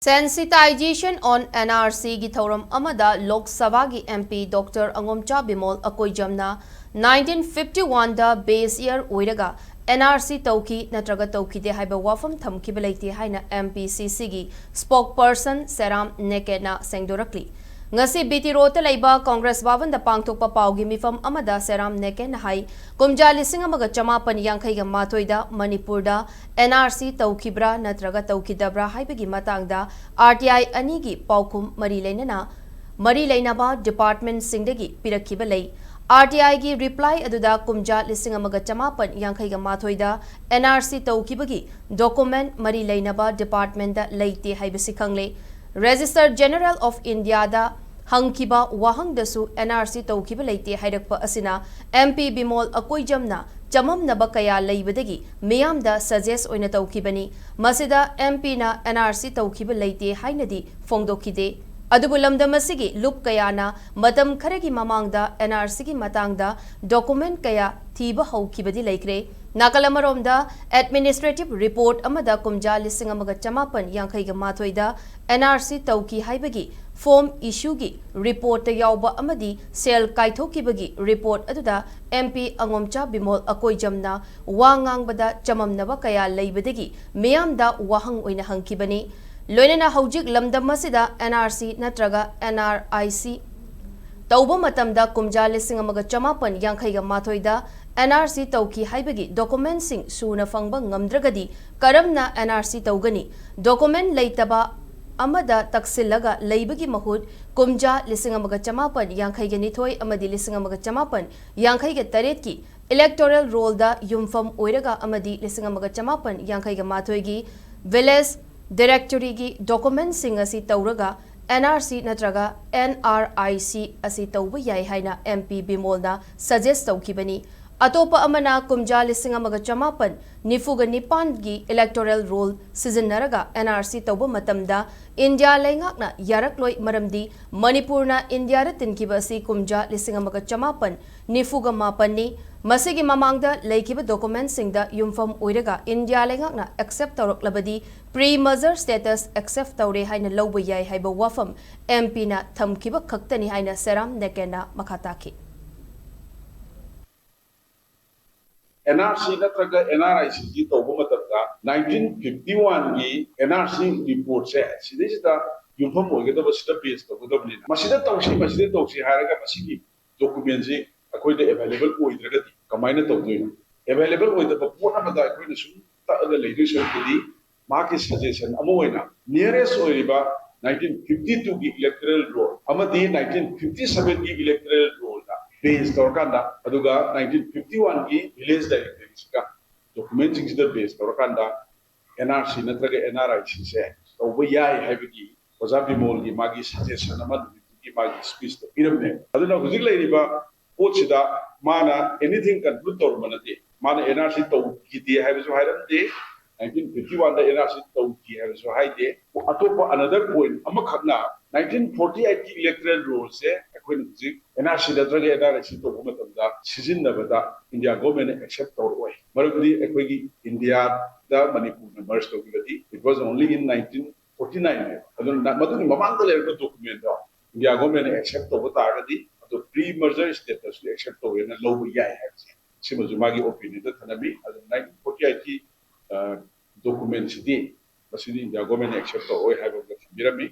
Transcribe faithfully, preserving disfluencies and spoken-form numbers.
Sensitization on N R C ꯒꯤ ꯊꯧꯔꯝ ꯑꯃꯗ ꯂꯣꯛ ꯁꯚꯥꯒꯤ M P Doctor ꯑꯉꯣꯝꯆꯥ Bimol ꯑꯀꯣꯏꯖꯝꯅ nineteen fifty one ꯗ base year ꯑꯣꯏꯔꯒ N R C ꯇꯧꯈꯤ ꯅꯠꯇ꯭ꯔꯒ ꯇꯧꯈꯤꯗꯦ ꯍꯥꯏꯕ ꯋꯥꯐꯝ ꯊꯝꯈꯤꯕ ꯂꯩꯇꯦ ꯍꯥꯏꯅ M P C C ꯒꯤ spokesperson ꯁꯦꯔꯥꯝ ꯅꯦꯀꯦꯠꯅ ꯁꯦꯡꯗꯣꯔꯛꯂꯤ꯫ ꯉꯁꯤ B T Road ꯇ ꯂꯩꯕ Congress ꯚꯕꯟꯗ ꯄꯥꯡꯊꯣꯛꯄ ꯄꯥꯎꯒꯤ ꯃꯤꯐꯝ ꯑꯃꯗ ꯁꯦꯔꯥꯝ ꯅꯦꯀꯦꯠꯅ ꯍꯥꯏ, ꯀꯨꯝꯖꯥ ꯂꯤꯁꯤꯡ ꯑꯃꯒ ꯆꯃꯥꯄꯟ ꯌꯥꯡꯈꯩꯒ ꯃꯥꯊꯣꯏꯗ ꯃꯅꯤꯄꯨꯔꯗ N R C ꯇꯧꯈꯤꯕ꯭ꯔꯥ ꯅꯠꯇ꯭ꯔꯒ ꯇꯧꯈꯤꯗꯕ꯭ꯔꯥ ꯍꯥꯏꯕꯒꯤ ꯃꯇꯥꯡꯗ R T I ꯑꯅꯤꯒꯤ ꯄꯥꯎꯈꯨꯝ ꯃꯔꯤ ꯂꯩꯅꯅ, ꯃꯔꯤ ꯂꯩꯅꯕ department ꯁꯤꯡꯗꯒꯤ ꯄꯤꯔꯛꯈꯤꯕ ꯂꯩ꯫ R T I ꯒꯤ reply ꯑꯗꯨꯗ ꯀꯨꯝꯖꯥ ꯂꯤꯁꯤꯡ ꯑꯃꯒ ꯆꯃꯥꯄꯟ ꯌꯥꯡꯈꯩꯒ ꯃꯥꯊꯣꯏꯗ N R C ꯇꯧꯈꯤꯕꯒꯤ document ꯃꯔꯤ ꯂꯩꯅꯕ department ꯇ ꯂꯩꯇꯦ ꯍꯥꯏꯕꯁꯤ ꯈꯪꯂꯦ꯫ Registrar General of India the ꯍꯪꯈꯤꯕ ꯋꯥꯍꯪꯗꯁꯨ N R C ꯇꯧꯈꯤꯕ ꯂꯩꯇꯦ ꯍꯥꯏꯔꯛꯄ ꯑꯁꯤꯅ M P ꯕꯤꯃꯣꯜ ꯑꯀꯣꯏꯖꯝꯅ ꯆꯃꯝꯅꯕ ꯀꯌꯥ ꯂꯩꯕꯗꯒꯤ ꯃꯤꯌꯥꯝꯗ suggest ꯑꯣꯏꯅ ꯇꯧꯈꯤꯕꯅꯤ꯫ ꯃꯁꯤꯗ M P ꯅ N R C ꯇꯧꯈꯤꯕ ꯂꯩꯇꯦ ꯍꯥꯏꯅꯗꯤ ꯐꯣꯡꯗꯣꯛꯈꯤꯗꯦ꯫ ꯑꯗꯨꯕꯨ ꯂꯝꯗꯝ ꯑꯁꯤꯒꯤ ꯂꯨꯞ ꯀꯌꯥꯅ ꯃꯇꯝ ꯈꯔꯒꯤ ꯃꯃꯥꯡꯗ N R C ꯒꯤ ꯃꯇꯥꯡꯗ document ꯀꯌꯥ ꯊꯤꯕ ꯍꯧꯈꯤꯕꯗꯤ ꯂꯩꯈ꯭ꯔꯦ꯫ ꯅꯥꯀꯜ ꯑꯃꯔꯣꯝꯗ, administrative report ꯑꯃꯗ ꯀꯨꯝꯖꯥ ꯂꯤꯁꯤꯡ ꯑꯃꯒ ꯆꯃꯥꯄꯟ ꯌꯥꯡꯈꯩꯒ ꯃꯥꯊꯣꯏꯗ N R C ꯇꯧꯈꯤ ꯍꯥꯏꯕꯒꯤ form issue ꯒꯤ report ꯇ ꯌꯥꯎꯕ ꯑꯃꯗꯤ ꯁꯦꯜ ꯀꯥꯏꯊꯣꯛꯈꯤꯕꯒꯤ report ꯑꯗꯨꯗ M P ꯑꯉꯣꯝꯆꯥ ꯕꯤꯃꯣꯜ ꯑꯀꯣꯏꯖꯝꯅ ꯋꯥ ꯉꯥꯡꯕꯗ ꯆꯃꯝꯅꯕ ꯀꯌꯥ ꯂꯩꯕꯗꯒꯤ ꯃꯤꯌꯥꯝꯗ ꯋꯥꯍꯪ ꯑꯣꯏꯅ ꯍꯪꯈꯤꯕꯅꯤ꯫ ꯂꯣꯏꯅꯅ ꯍꯧꯖꯤꯛ ꯂꯝꯗꯝ ꯑꯁꯤꯗ N R C ꯅꯠꯇ꯭ꯔꯒ N R I C ꯇꯧꯕ ꯃꯇꯝꯗ ꯀꯨꯝꯖꯥ ꯂꯤꯁꯤꯡ ꯑꯃꯒ ꯆꯃꯥꯄꯟ ꯌꯥꯡꯈꯩꯒ ꯃꯥꯊꯣꯏꯗ N R C ꯇꯧꯈꯤ ꯍꯥꯏꯕꯒꯤ document ꯁꯤꯡ ꯁꯨꯅ ꯐꯪꯕ ꯉꯝꯗ꯭ꯔꯒꯗꯤ ꯀꯔꯝꯅ N R C ꯇꯧꯒꯅꯤ? Document ꯂꯩꯇꯕ ꯑꯃꯗ ꯇꯛꯁꯤꯜꯂꯒ ꯂꯩꯕꯒꯤ ꯃꯍꯨꯠ, ꯀꯨꯝꯖꯥ ꯂꯤꯁꯤꯡ ꯑꯃꯒ ꯆꯃꯥꯄꯟ ꯌꯥꯡꯈꯩꯒ ꯅꯤꯊꯣꯏ ꯑꯃꯗꯤ ꯂꯤꯁꯤꯡ ꯑꯃꯒ ꯆꯃꯥꯄꯟ ꯌꯥꯡꯈꯩꯒ ꯇꯔꯦꯠꯀꯤ electoral roll ꯗ ꯌꯨꯝꯐꯝ ꯑꯣꯏꯔꯒ ꯑꯃꯗꯤ ꯂꯤꯁꯤꯡ ꯑꯃꯒ ꯆꯃꯥꯄꯟ ꯌꯥꯡꯈꯩꯒ ꯃꯥꯊꯣꯏꯒꯤ village directory ꯒꯤ document ꯁꯤꯡ ꯑꯁꯤ ꯇꯧꯔꯒ N R C ꯅꯠꯇ꯭ꯔꯒ N R I C ꯑꯁꯤ ꯇꯧꯕ ꯌꯥꯏ ꯍꯥꯏꯅ M P ꯕꯤꯃꯣꯜꯅ suggest ꯇꯧꯈꯤꯕꯅꯤ꯫ ꯑꯇꯣꯞꯄ ꯑꯃꯅ ꯀꯨꯝꯖꯥ ꯂꯤꯁꯤꯡ ꯑꯃꯒ ꯆꯃꯥꯄꯟ ꯅꯤꯐꯨꯒ ꯅꯤꯄꯥꯟꯒꯤ electoral roll ꯁꯤꯖꯤꯟꯅꯔꯒ N R C ꯇꯧꯕ ꯃꯇꯝꯗ ꯏꯟꯗꯤꯌꯥ ꯂꯩꯉꯥꯛꯅ ꯌꯥꯔꯛꯂꯣꯏ, ꯃꯔꯝꯗꯤ ꯃꯅꯤꯄꯨꯔꯅ ꯏꯟꯗꯤꯌꯥꯗ ꯇꯤꯟꯈꯤꯕ ꯑꯁꯤ ꯀꯨꯝꯖꯥ ꯂꯤꯁꯤꯡ ꯑꯃꯒ ꯆꯃꯥꯄꯟ ꯅꯤꯐꯨꯒ ꯃꯥꯄꯟꯅꯤ꯫ ꯃꯁꯤꯒꯤ ꯃꯃꯥꯡꯗ ꯂꯩꯈꯤꯕ documentꯁꯤꯡꯗ ꯌꯨꯝꯐꯝ ꯑꯣꯏꯔꯒ ꯏꯟꯗꯤꯌꯥ ꯂꯩꯉꯥꯛꯅ accept ꯇꯧꯔꯛꯂꯕꯗꯤ pre-merger status accept ꯇꯧꯔꯦ ꯍꯥꯏꯅ ꯂꯧꯕ ꯌꯥꯏ ꯍꯥꯏꯕ ꯋꯥꯐꯝ M Pꯅ ꯊꯝꯈꯤꯕ ꯈꯛꯇꯅꯤ ꯍꯥꯏꯅ ꯁꯦꯔꯥꯝ ꯅꯦꯀꯦꯟꯅ ꯃꯈꯥ ꯇꯥꯈꯤ꯫ N R C ꯅꯠꯇ꯭ꯔꯒ N R I C ꯁꯤ ꯇꯧꯕ ꯃꯇꯝꯗ nineteen fifty one ꯒꯤ N R C reportꯁꯦ ꯁꯤꯗꯩꯁꯤꯗ ꯌꯨꯝꯐꯝ ꯑꯣꯏꯒꯗꯕ, ꯁꯤꯗ base ꯇꯧꯒꯗꯕꯅꯤꯅ, ꯃꯁꯤꯗ ꯇꯧꯁꯤ, ꯃꯁꯤꯗ ꯇꯧꯁꯤ ꯍꯥꯏꯔꯒ ꯃꯁꯤꯒꯤ documentꯁꯤ ꯑꯩꯈꯣꯏꯗ available ꯑꯣꯏꯗ꯭ꯔꯒꯗꯤ ꯀꯃꯥꯏꯅ ꯇꯧꯗꯣꯏꯅꯣ? Available ꯑꯣꯏꯗꯕ ꯄꯣꯠ ꯑꯃꯗ ꯑꯩꯈꯣꯏꯅ ꯁꯨꯝ ꯇꯛꯑꯒ ꯂꯩꯗꯣꯏ ꯁꯔꯨꯛꯄꯨꯗꯤ ꯃꯍꯥꯛꯀꯤ suggestion ꯑꯃ ꯑꯣꯏꯅ nearest ꯑꯣꯏꯔꯤꯕ nineteen fifty two ꯒꯤ electoral roll ꯑꯃꯗꯤ nineteen fifty seven ꯒꯤ electoral rollꯗ base ꯇꯧꯔꯀꯥꯟꯗ, ꯑꯗꯨꯒ nineteen fifty one ꯒꯤ village directoryꯁꯤꯒ documentꯁꯤꯡꯁꯤꯗ base ꯇꯧꯔꯀꯥꯟꯗ N R C ꯅꯠꯇ꯭ꯔꯒ N R I C ꯁꯦ ꯇꯧꯕ ꯌꯥꯏ ꯍꯥꯏꯕꯒꯤ ꯑꯣꯖꯥ ꯕꯤꯃꯣꯜꯒꯤ ꯃꯥꯒꯤ suggestion ꯑꯃ ꯅꯨꯃꯤꯠꯇꯨꯒꯤ ꯃꯥꯒꯤ speechꯇ ꯄꯤꯔꯝꯃꯦ꯫ ꯑꯗꯨꯅ ꯍꯧꯖꯤꯛ ꯂꯩꯔꯤꯕ ꯄꯣꯠꯁꯤꯗ ꯃꯥꯅ anything conclude ꯇꯧꯔꯝꯕ ꯅꯠꯇꯦ꯫ ꯃꯥꯅ N R C ꯇꯧꯈꯤꯗꯦ ꯍꯥꯏꯕꯁꯨ ꯍꯥꯏꯔꯝꯗꯦ, nineteen fifty one ꯗ N R C ꯇꯧꯈꯤ ꯍꯥꯏꯕꯁꯨ ꯍꯥꯏꯗꯦ꯫ ꯑꯇꯣꯞꯄ another point ꯑꯃꯈꯛꯅ nineteen forty eight ꯀꯤ electoral rollꯁꯦ ꯑꯩꯈꯣꯏꯅ ꯍꯧꯖꯤꯛ N R C ꯅꯠꯇ꯭ꯔꯒ N R I C ꯇꯧꯕ ꯃꯇꯝꯗ ꯁꯤꯖꯤꯟꯅꯕꯗ India governmentꯅ accept ꯇꯧꯔꯛꯑꯣꯏ꯫ ꯃꯔꯝꯗꯤ ꯑꯩꯈꯣꯏꯒꯤ ꯏꯟꯗꯤꯌꯥꯗ ꯃꯅꯤꯄꯨꯔꯅ merge ꯇꯧꯈꯤꯕꯗꯤ it was only in nineteen forty nine ꯅꯦ꯫ ꯑꯗꯨꯅ ꯃꯗꯨꯒꯤ ꯃꯃꯥꯡꯗ ꯂꯩꯔꯝꯕ documentꯗꯣ India governmentꯅ accept ꯇꯧꯕ ꯇꯥꯔꯒꯗꯤ ꯑꯗꯨ pre-merger statusꯇꯨ accept ꯇꯧꯋꯦꯅ ꯂꯧꯕ ꯌꯥꯏ ꯍꯥꯏꯕꯁꯦ ꯁꯤꯃꯁꯨ ꯃꯥꯒꯤ opinionꯗ ꯊꯅꯝꯃꯤ꯫ ꯑꯗꯨ nineteen forty eight ꯀꯤ documentꯁꯤꯗꯤ ꯃꯁꯤꯗꯤ India governmentꯅ accept ꯇꯧꯔꯣꯏ ꯍꯥꯏꯕ ꯑꯃ ꯊꯝꯕꯤꯔꯝꯃꯤ꯫